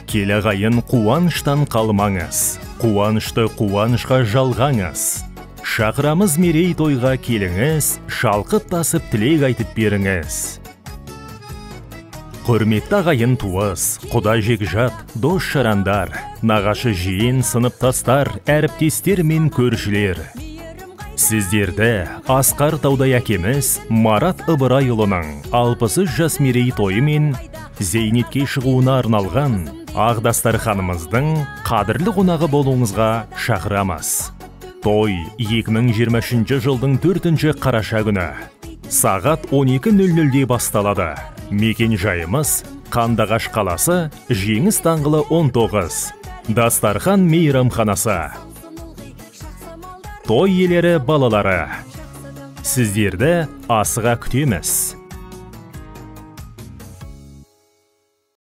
Кел, ағайын, қуаныштан қалмаңыз, қуанышты қуанышқа жалғаңыз. Шақырамыз мерейтойға, келіңіз, шалқып тасып тілек айтып беріңіз. Құрметті ағайын туыс, құда жекжат, дос жарандар, нағашы жиен, сыныптастар, әріптестер мен көршілер. Сіздерді асқар таудай әкеміз Марат Ыбырайұлының 63 жас мерейтойы мен зейнетке шығуына арналған ақ дастарханымыздың қадірлі қонағы болуыңызға шақырамыз. Той 2023 жылдың 4 қараша күні сағат 12.00-де басталады. Мекен жайымыз: Қандыағаш қаласы, Жеңіс даңғылы 19, Дастархан мейрамханасы. Той иелері балалары. Сіздерді асыға күтеміз.